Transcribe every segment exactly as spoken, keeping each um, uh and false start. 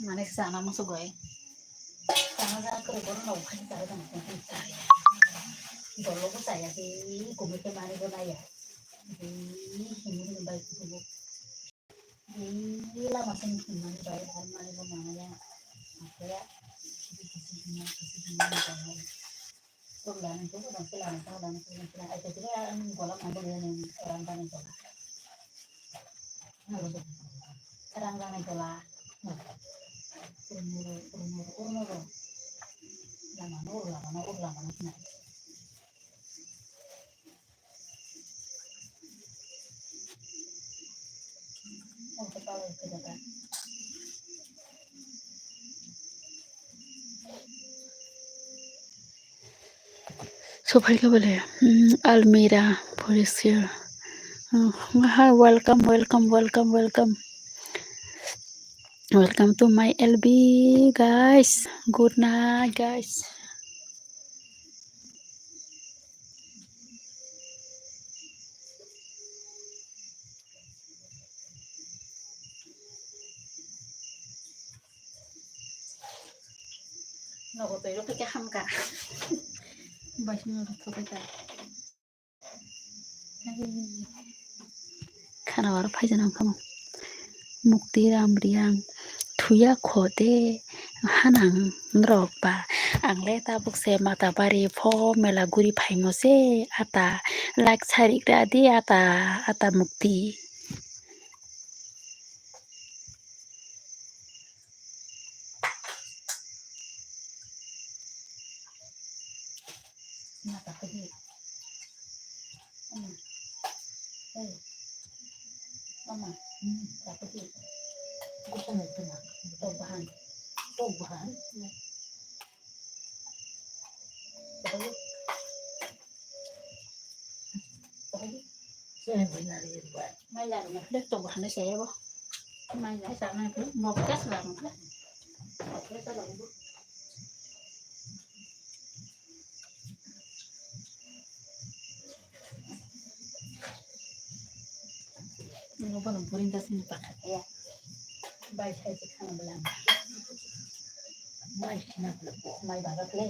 Mane sana musu goi. Sana ja kare bono no khai ta ga na ko ta ya. Dolo ko ta ya si kumui ke mane ko na ya. Di hini hini bai kusugo. Di lama sen hini mane bai ar mane ko mana ya. Apa ya? Kisi hini kisi hini mane. Urlani ko urlani ko urlani ko urlani ko ai tete ang gola mangkuk ya ning orang tani gola. Orang tani gola. Urmuru urmuru urmuru. Lama no urlama no urlama no. Sophai ka bole, mm, Almira, police here. Oh, ha, welcome, welcome, welcome, welcome. Welcome to my L B, guys. Good night, guys. Nogo twi rw khe hamkha. Baising rw thok kha. Khana aro phaijana wngkha mo. Mukti Ram Riang thuya kho de hanang norok ba. Ang le tabuk se Matabari pho mela guri phaimo se ata like sarik ra di ata ata Mukti. Mai la rwna khe tok bwkhano chaya bo. Mai la chana khe mok khe swlama khe. Bono buring da sini pakha ya. Bai sai se khana bwla. Bai sina bwla. Mai baba kle.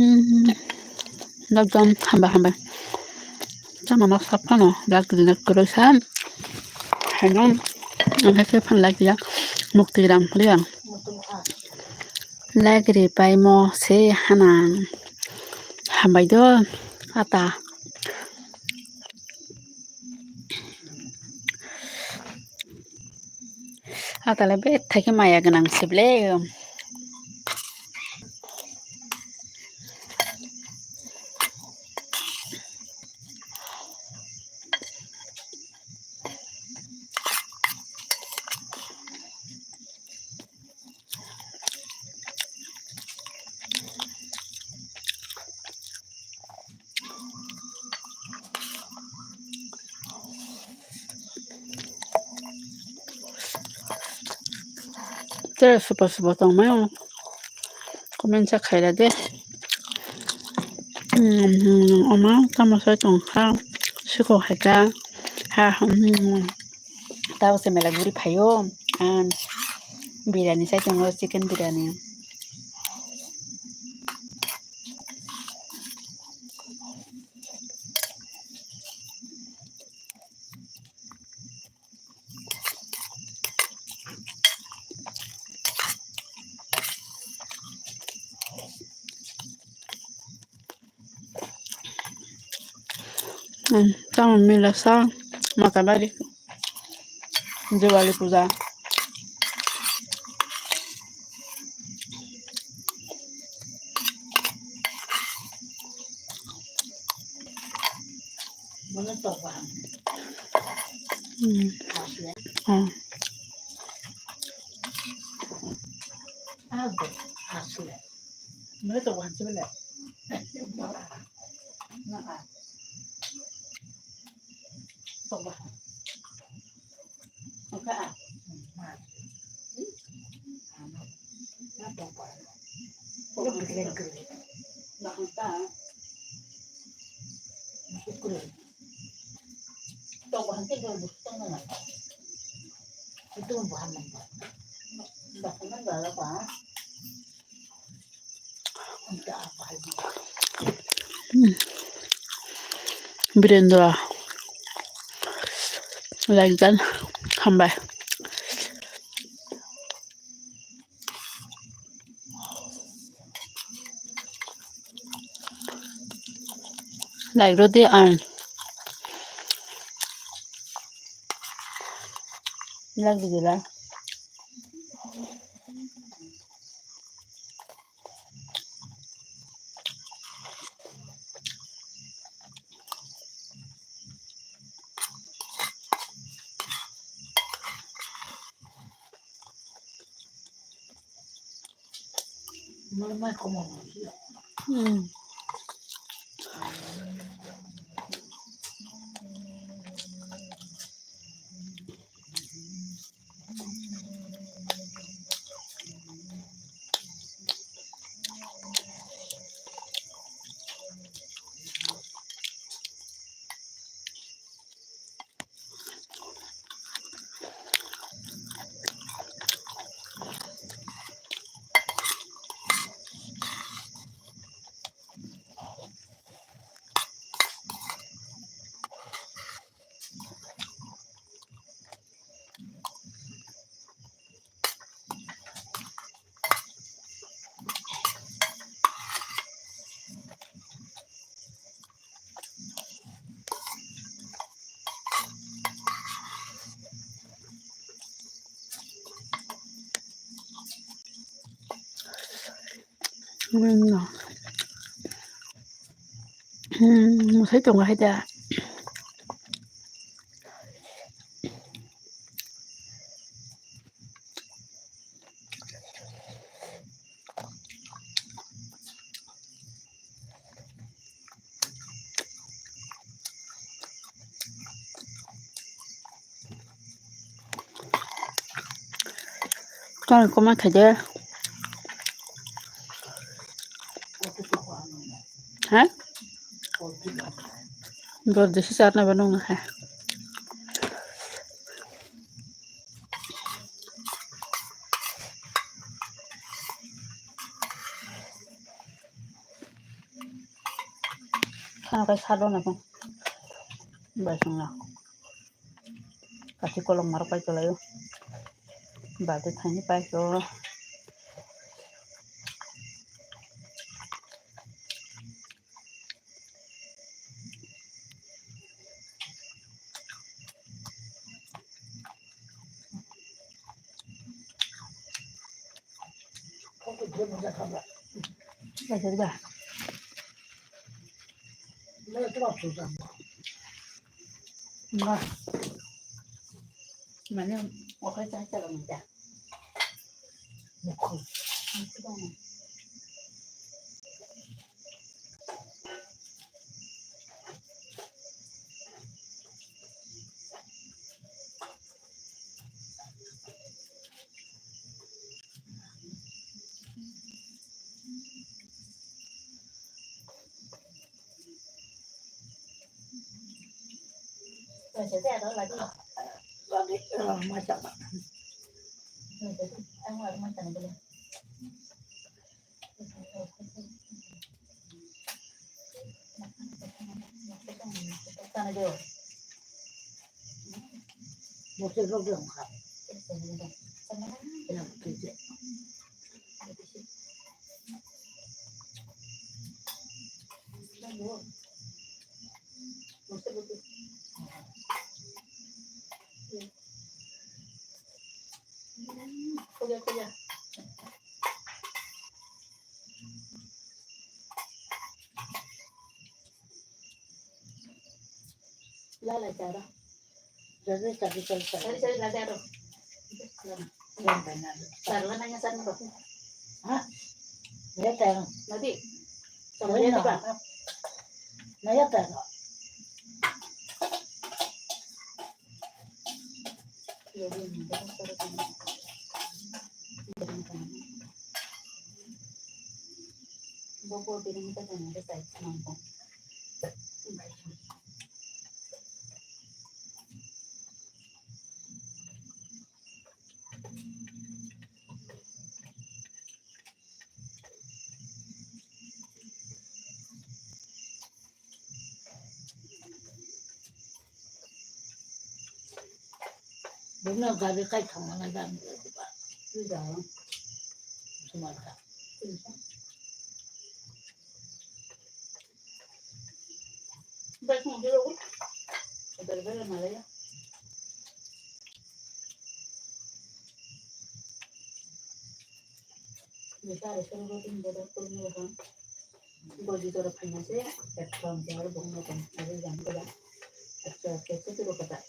Hmm. Ekdom hambai hambai. Chama ma sap phano dak dina kwrwi sa. Haino ang khe phano like ya. Mukti Ram khlai ang. Like ri pai mo se hanang. Hambai do ata. Atale bethai khe maya gwnang se ble. Tere super super tongmai o. Comment sa khaira de. Hmm, ama tamo sai tongkha. Siko khaika. Ha, hmm. Tabo se mela guri phaio. Ang biryani sai tongo, chicken biryani. Hmm, tamo mila sa Matabari Diwali puja. Hmm. Oh. Birendra. Like dan. Hambai. Like rodi ang. Like di gila. Mwsai tongo hai da. Kau koma khaide. Ha? Bor desi charna ba nung ha. Khana kai sado na kung. Bai sung na. Kasi kolong marok pai tolai o. Balti thaini pai to. Mane, okai chai chala mita. Lalai charo. Sari, sari, lalai charo. Charo na nga sari ba. Ha? Naya tayang. Nadi. Naya tayang. Buno gari kai thangma na dan ba. Sumarta. Bai song dilo. Bai bai malaya. Ni tare song ro tin bodo kurung ro kan. Goji toro phaina se ek thong jar bong no kan. Aro jang ko ba. Acha acha acha toro kata.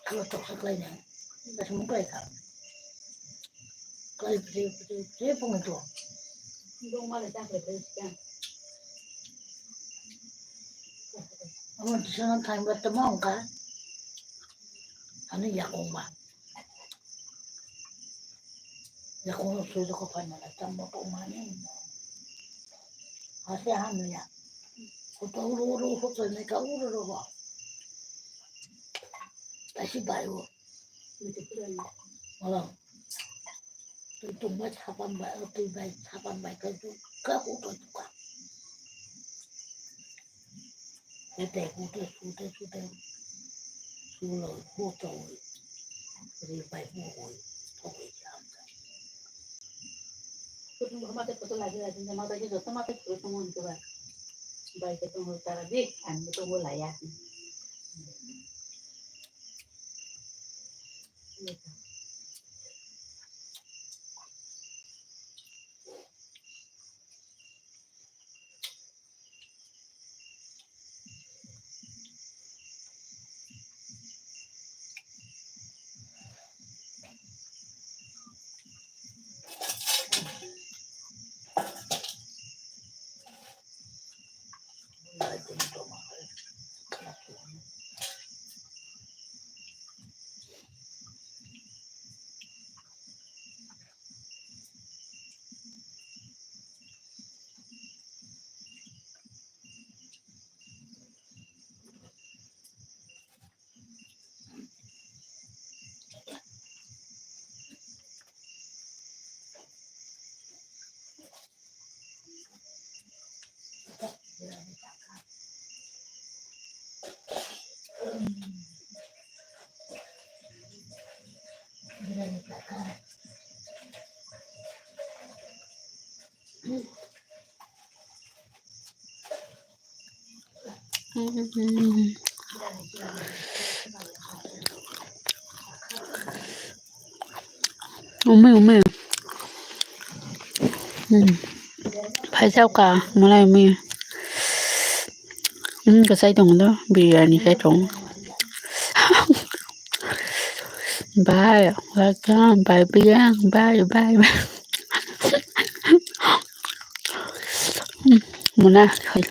Alo toksa klai nai. Kasmu klai kha. Klai bri bri bri pung tu. Dong male tak le bri siya. Amo disana thang ba tamo angka. Ani yakong ba. Yakung sui ko pai mana tam mo to mani. Ase han ya. Ko to uru uru ko to ne ka uru uru ko. Asi bai wo. Wala. Tu tu ma chapan bai, tu bai chapan bai ka tu ka ko to tu ka. Hute, hute, hute, hute. Sulo, hutoi. Ripai, hutoi. Hutoi, jam, jam. Kutung hama te photo lagi lagi, jama lagi joto mata photo tong hon keba. Bai ke tong hon tara di, ang tong hon laya. Umi, umi. Hmm. Phai chao ka, malai umi. Hmm, kasai tong do, biryani sai tong. Bye, welcome, bye, bye, bye, bye. Hmm, muna, khai.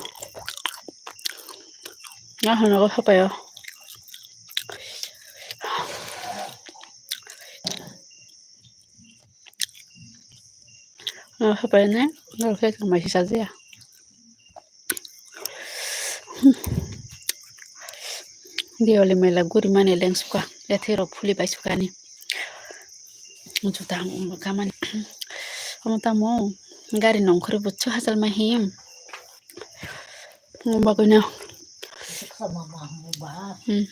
Nga hana ko hapa ya. Hapai ne, norok khe mai sajaya. Diwali mela guri mani lengsuka, yathai rok phuli bai sukani. Juta hamung bo kamani. Omo tamo gari nongkhorwi buchu hachal ma him. Omo bagwi no. Hmm.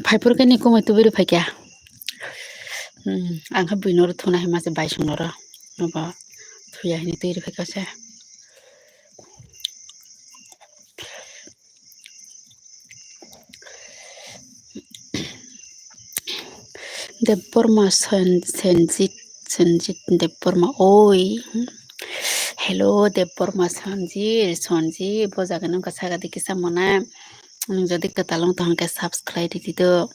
Phaiphuru khe ni kumui tubui rw phaikha. Hmm, ang khe buino rw thuna hai masa bai songno rw. Obo thuya hini twi rw phaikha se. Debbarma San-, Sanjit, Sanjit Debbarma, oi. Hello, Debbarma Sanjit, Sanjit, bo jaga nung kha saga di kisa mona. Nung jodi kwtal wng tong khe subscribe di do.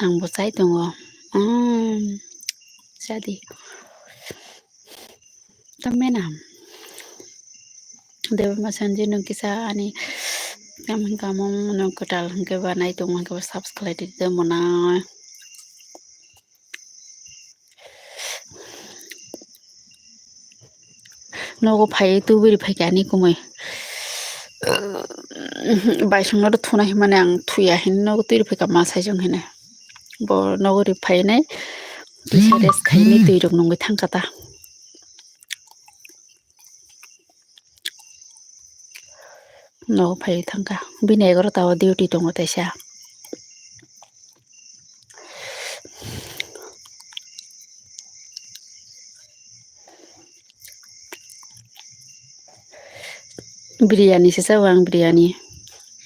Ang bo chai tongo. Mm, chadi. Tamena. Debbarma Sanjit nung kisa ani kamung kamung nung kwtal hwnkhe ba nai tongo hwnkhe ba subscribe di do mona. Nogo phai tubui rw phaikha ani kumui. Bai songno rw thuna himani ang thuya hini nogo twi rw phaikha ma sai jong hini. Bo nogo rw phainai. Kisa rest khainai twi rok nungwi thangkha ta. Nogo phai thangkha. Bini egarota o duty tongo teisa. Biryani se chao ang, biryani.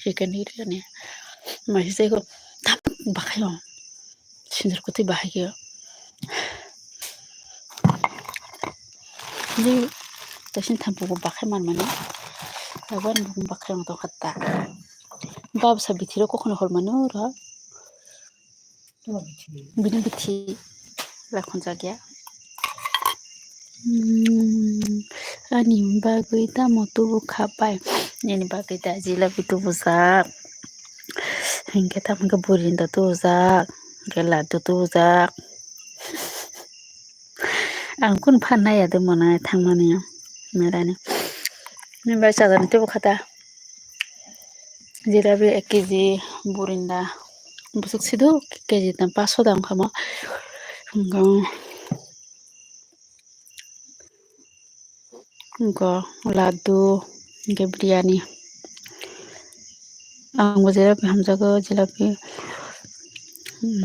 Chicken biryani. Mai se ko tap bakhai o. Sindir kutui bahai khe. Ni taising thampu bo bakhai man mani. Tabuk ani bukhung bakhai wng tongkha ta. Bab sa bithi rok kokhono hor mano ro. Bini bithi lakhon jakya. Hmm, ani bagwi tamo tubu kha pai? Nini bagwi da jilabi tubujak. Hinkhe tamo khe burinda tubujak. Hinkhe laddu tubujak. Ang kunu phan naiya de mona thangmani merani. Nini bai chajani tubu kha ta. Jilabi ek kg burinda. Bwswk sido kg tang paso da wngkha mo. Wngkha, wngkha laddu, hwnkhe biryani. Ang bo jilabi hamjago, jilabi. Hmm.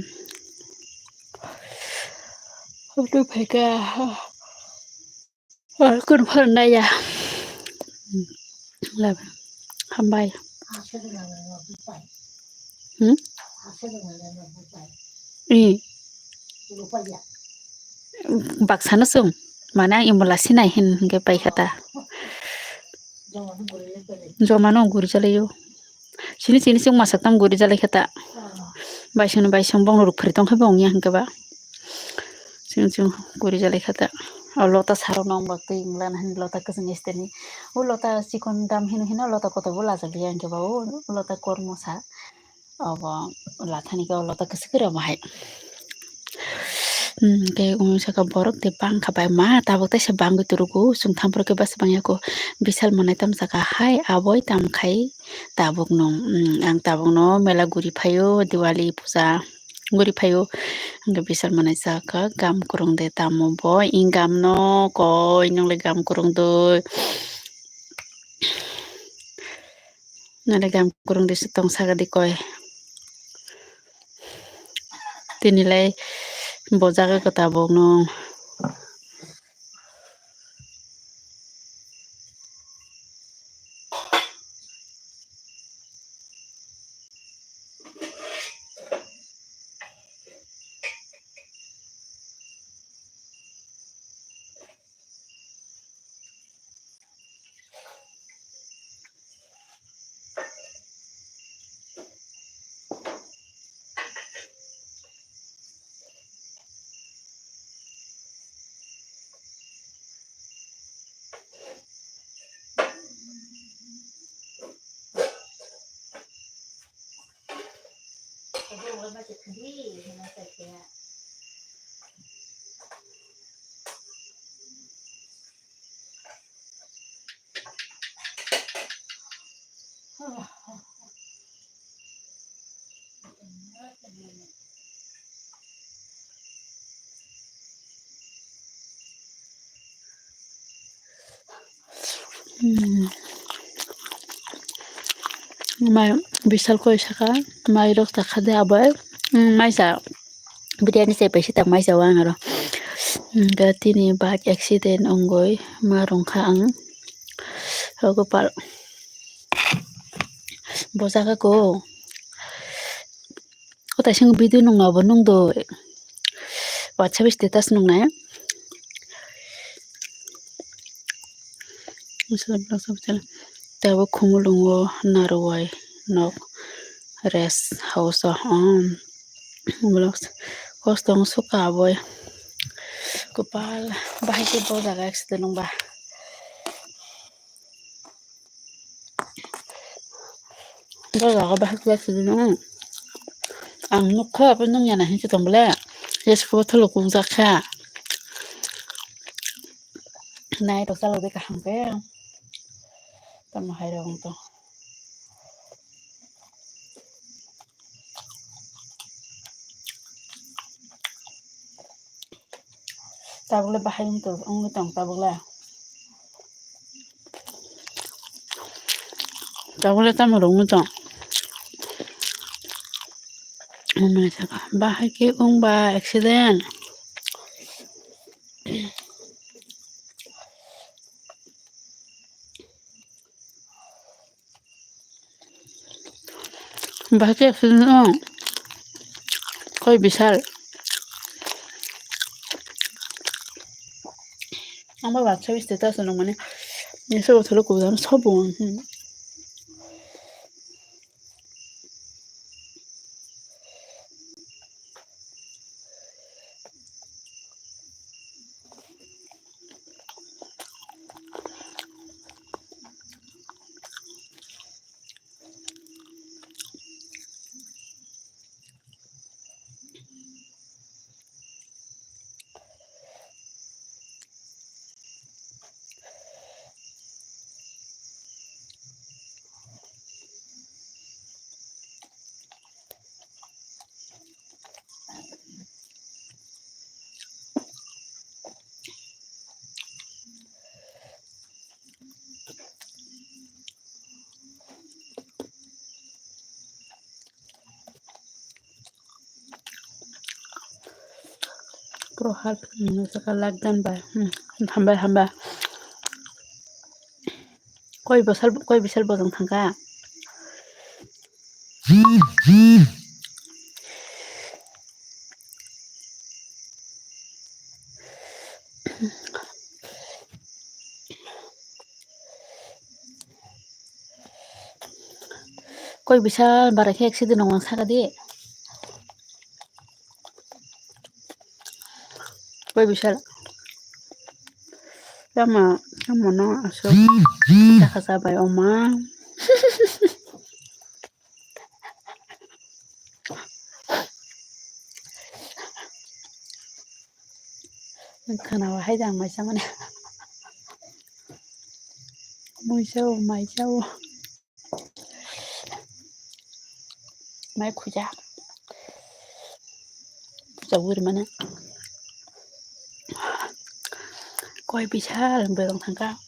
Hambai. Hmm? Eh. Baksano chwng. Mane ang imola sinai hin hwnkhe paikha ta. Jomano guri chalaio. Sini sini chwng masa tam guri jalai kha ta. Baisongni baisong bongno ruk phri tongkha bo wngya hwnkhe ba. Chwng chwng guri jalai kha ta. O lota sarok nong bak twi wngla na hin lota kwchwng esteni. O lota chikon dam hino hino lota kotor bo lajak liya hwnkhe ba o lota kormo sa. Obo lathani khe o lota kwchwk kwrwi omo hai. Hmm, tei wng saka borok tei bangkha bai ma tabuk teisa bangwi turugo chwng thampro khe bwsa bangya kho bisal manai tamsaka hai aboi tamkhai tabukno, hmm, ang tabukno mela guri phaio Diwali puja guri phaio hwnkhe bisal manai saka gam kwrwng de tamo bo ingamno koi nwngle gam kwrwng doi. Nale gam kwrwng de se tong saga di koi. Tini lai bo jaga khe tabuk no. Hmm. Mai bisal koi saka, mai rok takha de abai. Hmm, mai sa biryani se paisa tak mai sa wang aro. Hmm, ga tini bike accident ongoi ma rong kha ang. Rogo pal. Bo jaga ko. Ko taising video nung abo nung do. WhatsApp status nung nai. Tabo khumulungo narwai nok rest house o, um, kosto wng suka aboi. Kopal bahai khe bo jaga accident wngba. Bo jaga bahai khe accident wng. Ang nukha abo nung yana hinwi tong bole. Yes, photo lo kung jakha. Nai to chalok de kaham khe. Tamo hai rok wng tong. Tabuk le bahai wng tong, wngwi tong tabuk le. Tabuk le tamo rwngwi tong. Bahai khe wngba accident. Bahai khe accident wng. Koi bisal. Ang ba WhatsApp status nung mani. Nisa botholo kubudam sobo. Hmm. Pro hal, hmm, saka lakdan ba, hmm, hambai, hambai. Koi bosal, koi bisal bojong thangka. Koi bisal bara khe accident wng saka di. Koi bisal. Tamo, tamo no aswk. Chakha chabai oma. Khana o hai jang mai chamani. Mui chao, mai chao. Mai khuja. Puja uri mana. Koi bisal berong thangka.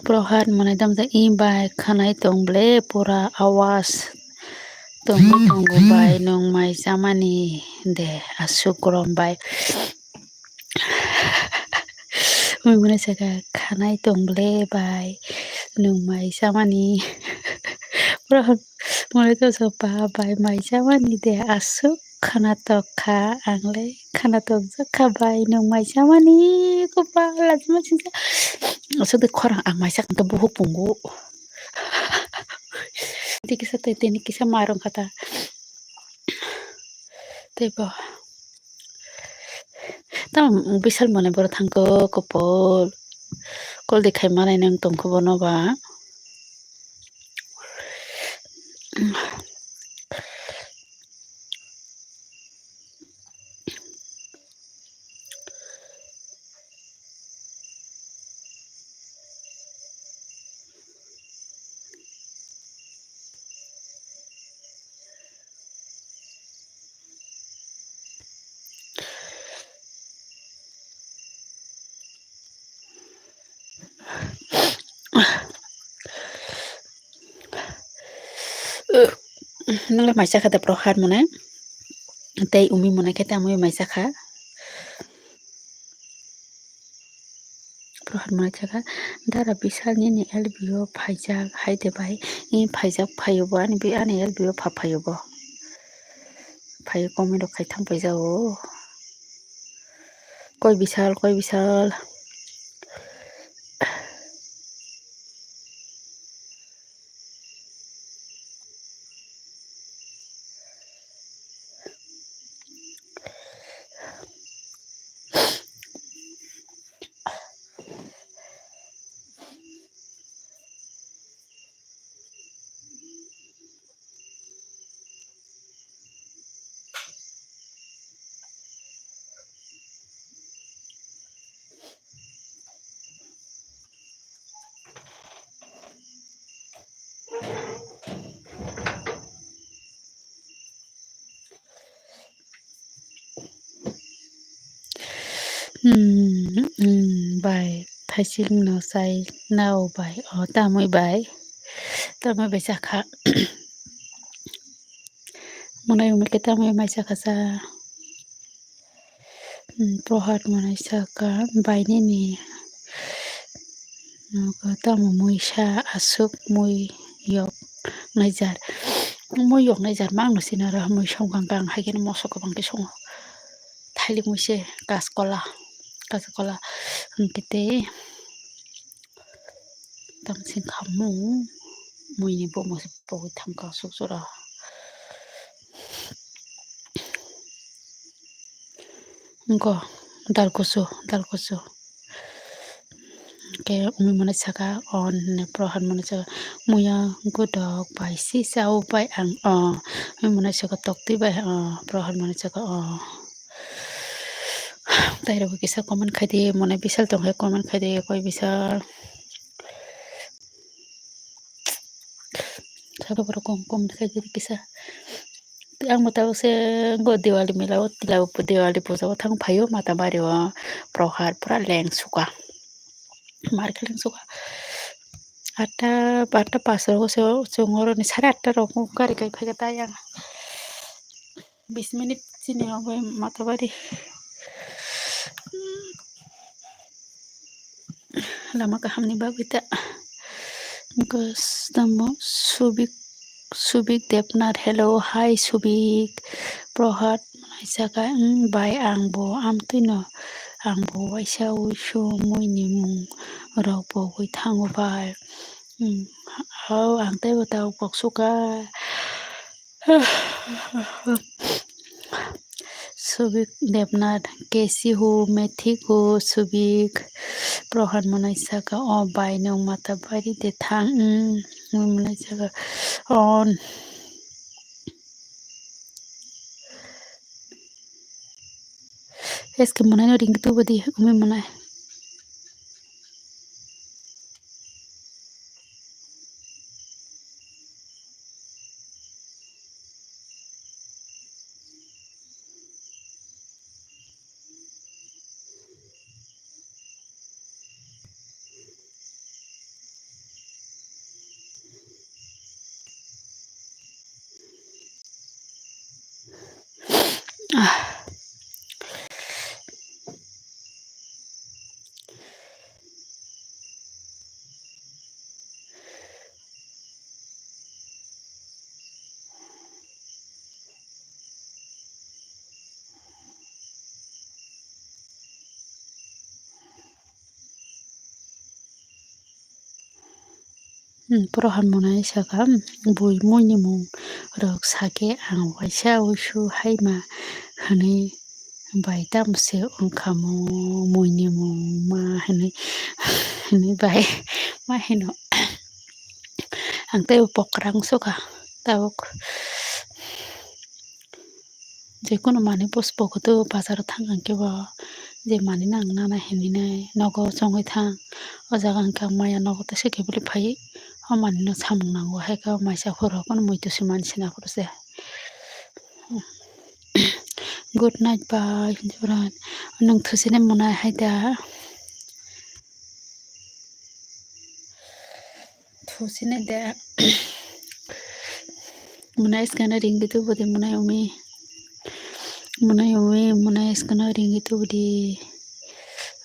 Prohat mwnai tamjak, "I bai, khwnai tong ble pura awas tongwi tongo bai, nwng mai chamani de aswk gorom bai." Mui mwnai saka, "Khwnai tong ble bai, nwng mai chamani." Prohat mwnai tamjak, "Ba bai, mai chamani de aswk khwnatok kha, ang le khwnatok jak kha bai, nwng mai chamani." Kopa lachima singsa. Aswk de khorang ang mai sakha to buhuk pungu. Tei kisa tei tini kisa ma rwng kha ta. Tei bo. Tamo Bishal mwnai boro thangkho kopol. Call de khai manai nang tongkho bono ba. Nang le mai cha kha da Prohat mwnai? Tei Umi mwnai khe tamo mai cha kha? Prohat mwnai cha kha, "Dara Bishal nini L B o phaijak hai de bai?" I phaijak, phaio bo, ani bi, ani L B o pha phaio bo. Phaio, comment rok khai thang paijao. Koi Bishal, koi Bishal. Hmm, hmm, bai, thaising no chai nao bai, o tamoi bai, tamoi bai chakha. Mwnai wngwi khe tamoi mai chakha cha. Hmm, Prohat mwnai saka, bai nini nogo tamo muisa aswk mui yok naijar. Mui yok naijar ma ang no sinaro, mui songkang kang hai khe mosok kwbang khe songo. Thailik mui se kaskola, kaskola hwnkhe tei tamsing khamu muini bomo se pogwi thangkha aswk jora. Wngkha dal kusu, dal kusu. Hwnkhe umi mwnai saka, o hwnwi Prohat mwnai saka, "Muya godok bai si chao bai ang o." Umi mwnai saka, "Toktwi bai o." Prohat mwnai saka, "O." Tairok kisa comment khai di, mwnai Bishal tong khe comment khai di, koi Bishal. Saka borok kong kong khe giri kisa. Ang bo tabuk se go Diwali mela o, Diwali puja o thang phaio Matabari o, Prohat pura leng suka. Market leng suka. Atta, atta pas rogo se chwng oroni sare atta rogo gari kai phai khe tai ang. Bis minute chini obo Matabari. Lama kahamni bagwi ta. Gos tamo Subik, Subik Debnath. Hello, hi Subik. Prohat mwnai saka, "Hmm, bai, ang bo amtwino, ang bo waisa uisu muini mung rok pogwi thango bai." Hmm, hao, ang teibo tabuk kok suka. Subik Debnath, "Kaisi ho, main thik hu, Subik." Prohat mwnai saka, "O bai, nwng Matabari de thang?" Hmm, mwnai saka, "On." S K mwnai no ring tu badi, umi mwnai. Prohan Monai saka, "Bui muini mung rok sakhe ang waisa uisu hai ma hwnwi bai tamo se wngkha mo muini mung ma hwnwi, hwnwi bai ma hino." Ang teibo pokrang sukha tabuk. Jekunu manwi puspok kutu bazaro thang hwnkhe bo je manwi nang nana hinwi nai nogo chongwi thang. O jaga hwnkhe ang maya nogo teisa kebili phai o manwino samung nango, hai khe o maisa phuru kunu muitu se manwi sina phuru se. Good night bye hinwi phuru nwng thusinai mwnai hai da. Thusinai de. Mwnai skana ringwi tubu de mwnai umi. Mwnai umi, mwnai skana ringwi tubu de.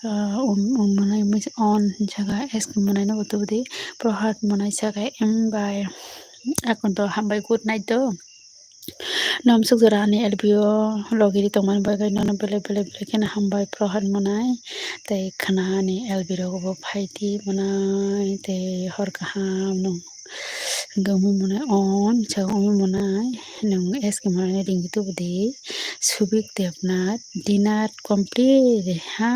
Ah, um, um, mwnai umi on jaga S K mwnai no tubu de. Prohad mwnai saka em bai. Akon to hambai, good night do. Namsuk jora ani L B o logi ri tongmani bagwi nono belai belai belai kheno hambai Prohad Mwnai, tei khna ani L B rok bo phai di Mwnai, tei hor kaham nung hwnkhe umi Mwnai on sa umi Mwnai nung S K Mwnai ringwi tubu di. Subik Debnath dinner complete ha.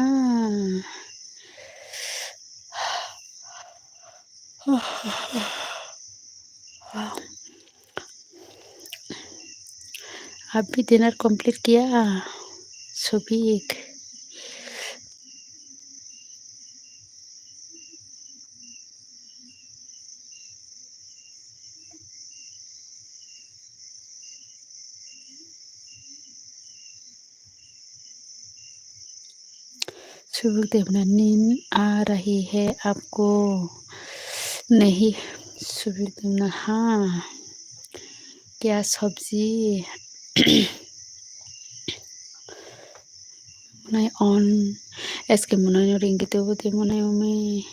अभी dinner complete किया, सुबीक। सुबीक देवना, नींद आ रही है आपको? नहीं। सुबीक देवना, हाँ। क्या सब्जी? Mwnai on, S K Mwnai no ringwi tubu de Mwnai umi.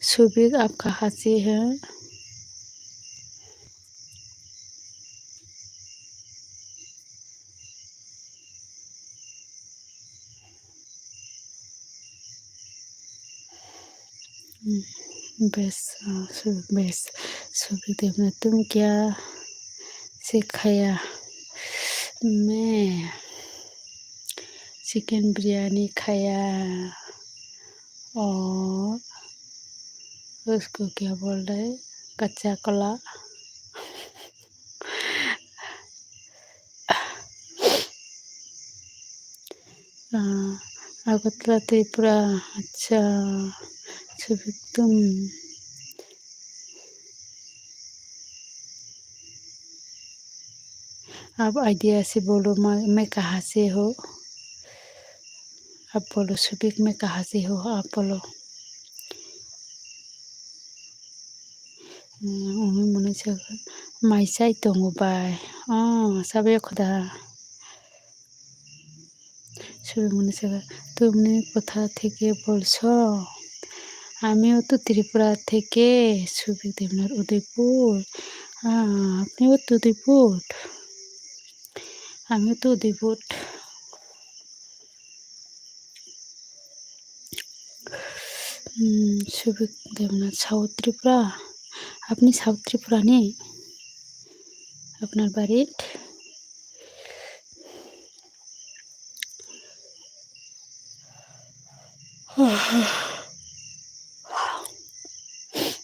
सुबीक, आप कहाँ से हैं? Hmm, best, uh, su-, best. सुबीक देवना, तुम क्या से खाया? मैं चिकन बिरयानी खाया और उसको क्या बोलते हैं, कच्चा कला। Ah, Agartala, Tripura, अच्छा, सुबीक तुम। आप आइडिया से बोलो, मैं, मैं कहाँ से हो? आप बोलो, सुबीक, मैं कहाँ से हो? आप बोलो। Hmm, umi Mwnai saka, mai chai tongo bai. Oh, sabai khuda. Subik Mwnai saka, तुमने কোথা থেকে বলছো? আমিও তো ত্রিপুরা থেকে, সুবিক দেবনাথ উদয়পুর। Ah, আপনিও তো উদয়পুর। আমিও তো Udaipur. Hmm, Subik Debnath, South Tripura. আপনি সাউথ ত্রিপুরা নি? আপনার বাড়ি?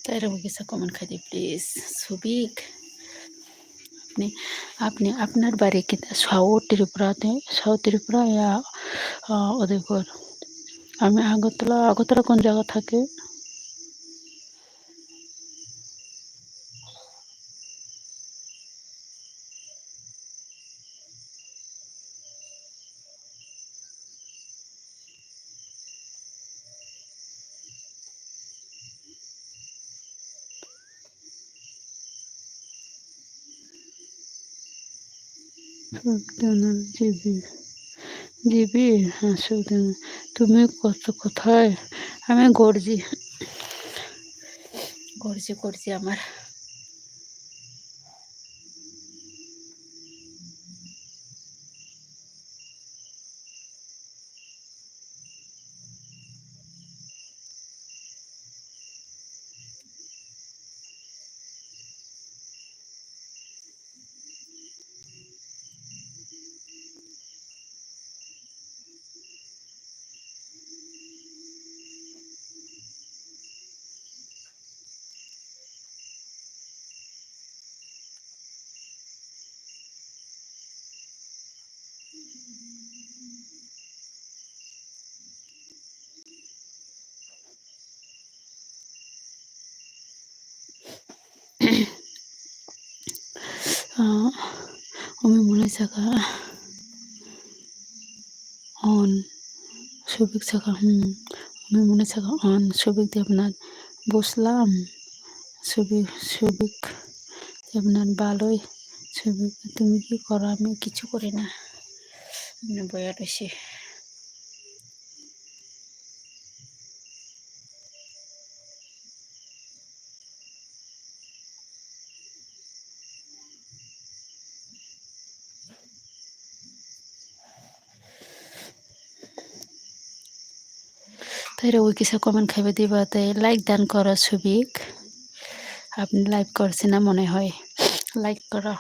Tairok kisa comment khai di, please. Subik. আপনি, আপনি, আপনার বাড়ি কি সাউথ ত্রিপুরাতে, সাউথ ত্রিপুরা ইয়া, আহ, উদয়পুর? আমি আগরতলা, আগরতলা কোন জায়গা থাকে? জিবি, জিবি, হ্যাঁ, সুবিধাজনক। তুমি কত, কোথায়? আমি গর্জি। গর্জি, গর্জি আমার। Ah, umi mwnai saka on, Subik saka, hmm, umi mwnai saka on, Subik Debnath, buslam, Subik, Subik Debnath baloi, Subik, তুমি কি করো? আমি কিছু করি না, মানে বয়া রয়েছে। Tei rogwi kisa comment khaiba diba tei like dan koro Subik. Apni live korse na mone hoy. Like koro.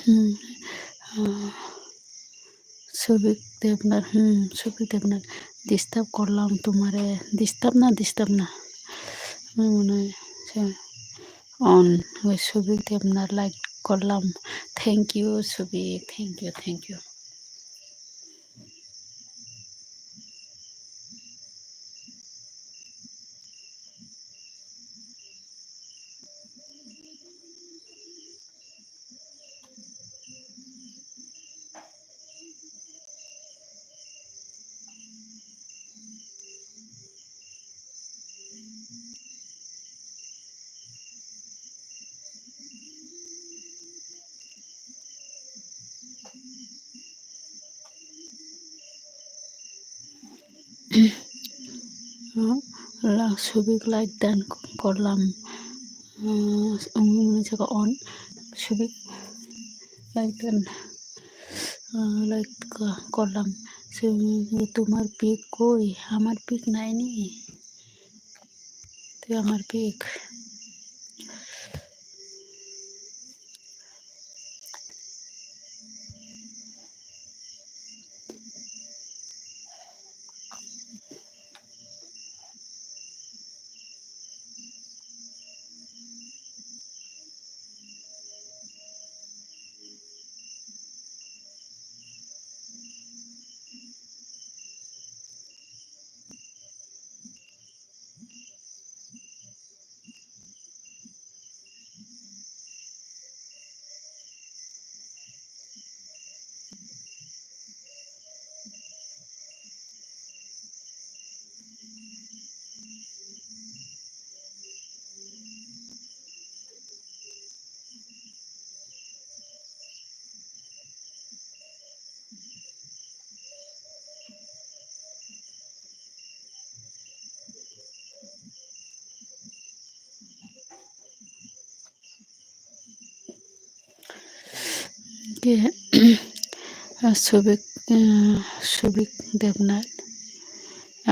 Hmm. Ah, Subik Debnath, hmm, Subik Debnath, disturb korlam tumare, disturb na, disturb na. Hmm, mane, se, on, oi Subik Debnath like korlam. Thank you, Subik, thank you, thank you. Subik like dan korlam. Hmm, wngwi mwnwi jaga on. Subik like dan, ah, like, ah, korlam. Subik, tumhar pik koi? Hamar pik naini. Tei hamar pik. Ke, ah, Subik, ah, Subik Debnath.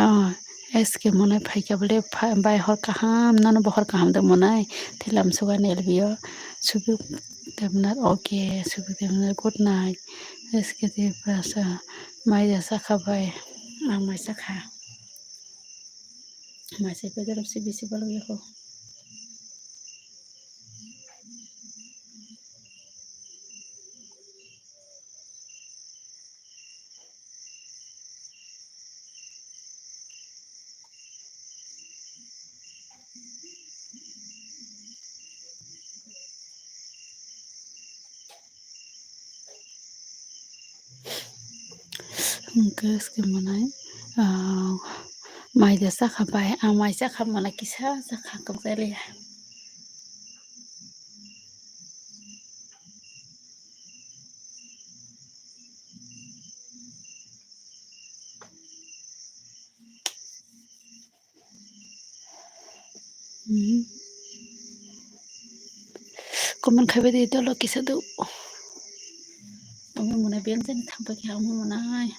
Ah, S K Monai phaikha bole, pha-, bai hor kaham, nono bo hor kaham de Monai. Tei lamsuga nelbio. Subik Debnath, okay, Subik Debnath, good night. S K Tiprasa, mai ja sakha bai, ang mai sakha. Mai se pederok se bisi balok yako. Hwnkhe S K Monai, ah, mai de chakha bai, ah, mai chakha mala kisa chakha kwbajaliya. Comment khaibai di dolo kisa do. Omo mwnai biyang jani thangpai khe omo mwnai.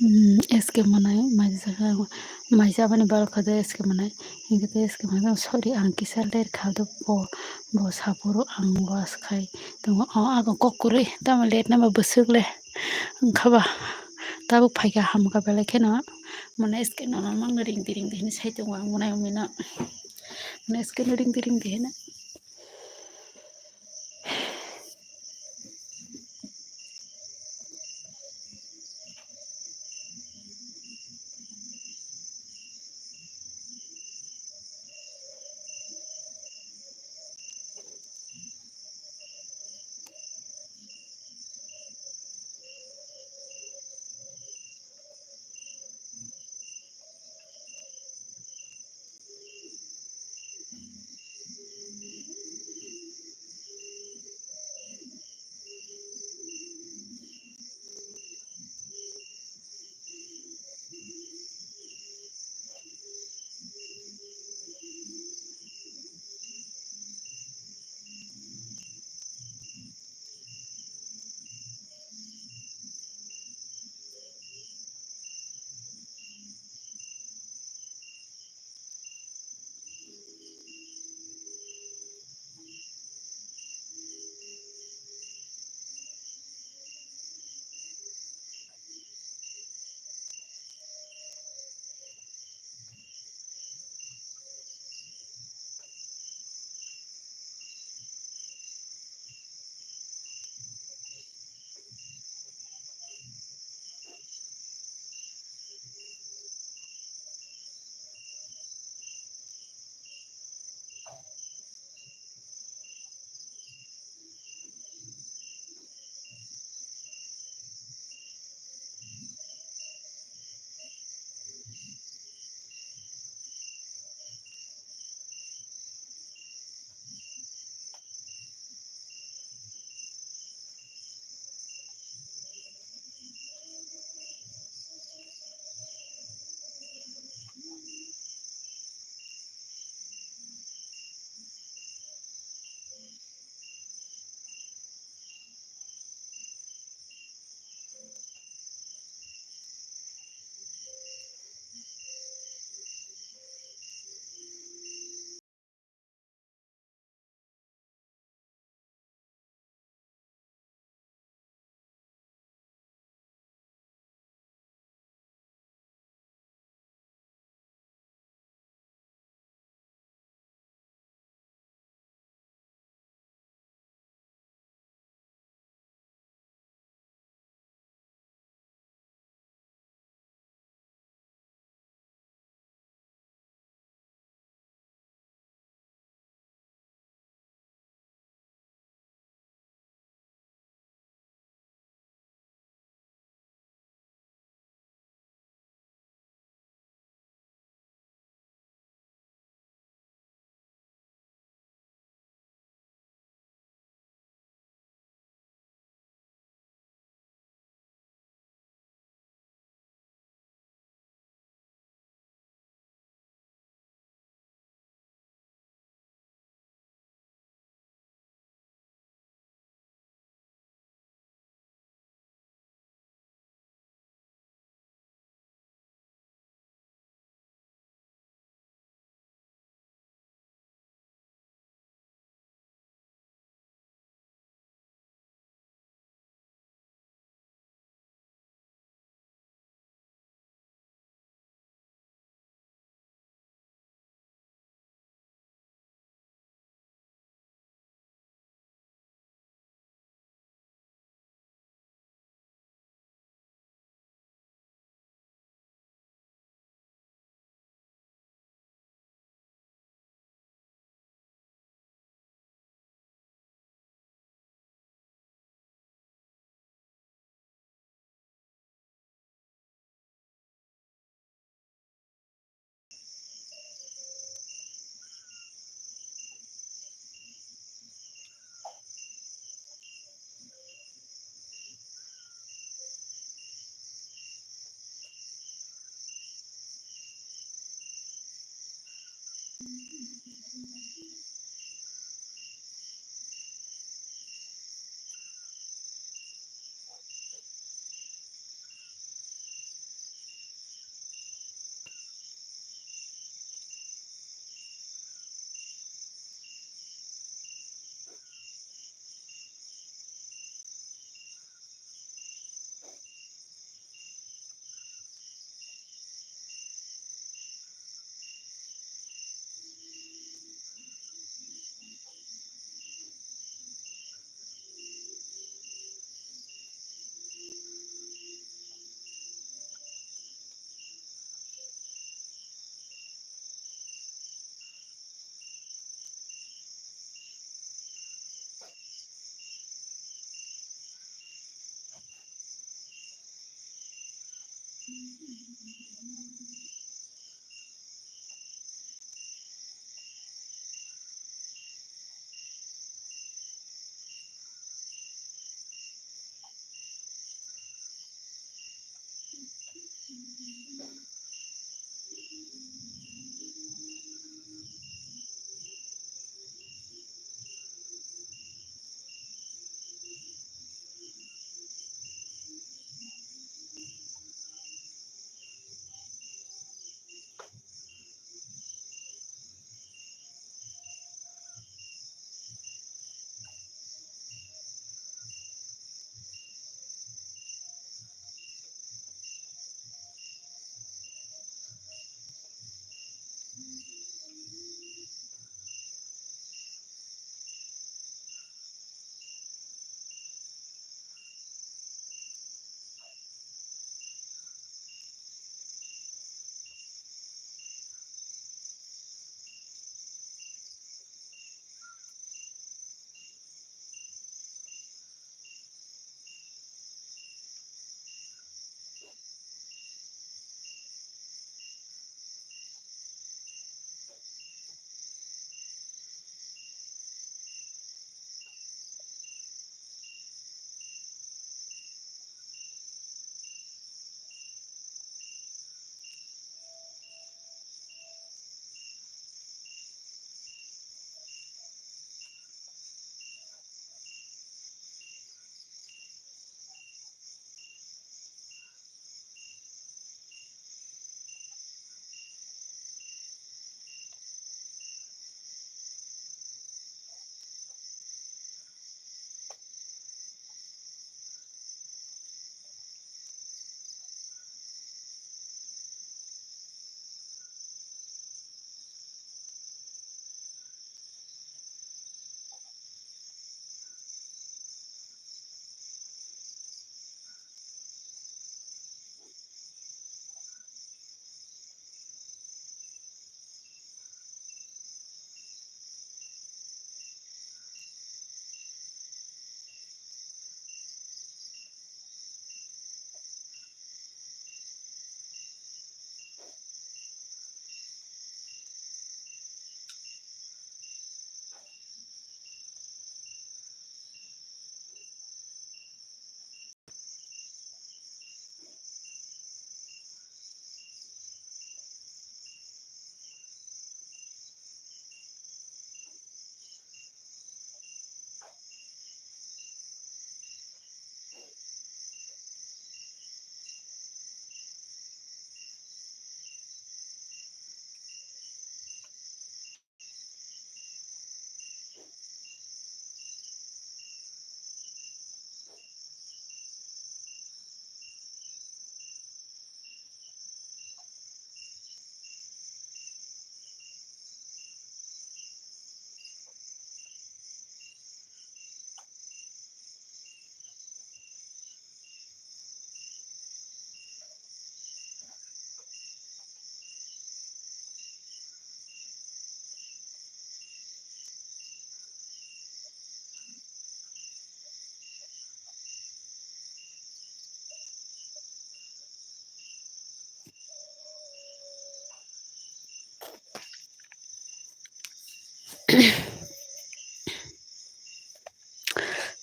Hmm, S K mwnai, maisa khe, maisa aboni borok khe S K mwnai. Hinkhe S K mwnai, sorry, ang kisa ler kha do bo, bo saphuru ang was khai tongo. O, ang kok kwrwi, tamo ler nama bwswk le. Wngkha ba, tabuk phaikha hamkha belai kheno. Mwnai S K no mangno ringdi ringdi hinwi sai tongo ang mwnai wngwi no. Mwnai S K no ringdi ringdi hinwi.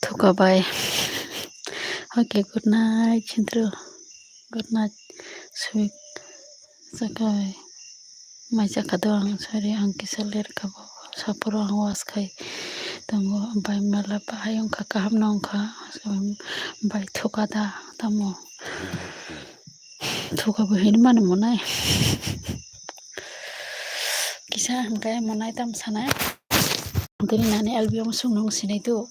Thuka bai. Okay, good night, Chindru. Good night, sweet Sakai. Mai chakha do ang sari, ang kisa ler kha bo. Saporo ang was khai tongo, bai mala bahai wngkha, kaham no wngkha, bai thuka da tamo. Thuka bo hinwi mano monai. Kisa hwnkhe monai tam sanai. Tini nani L B o swngno wng sinai do.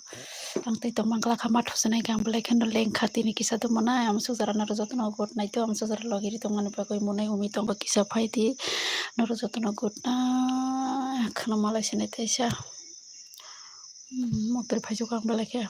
Ang tei tongmang kla kha, ma thusanai khe ang belai kheno leng kha. Tini kisa do monai, ang swk jora norok jotono good night do, ang swk jora logi ri tongmani bagwi monai umi tongo, kisa phai di. Norok jotono good night kheno malai sinai teisa. Hmm, moktori phai jokha ang belai khe.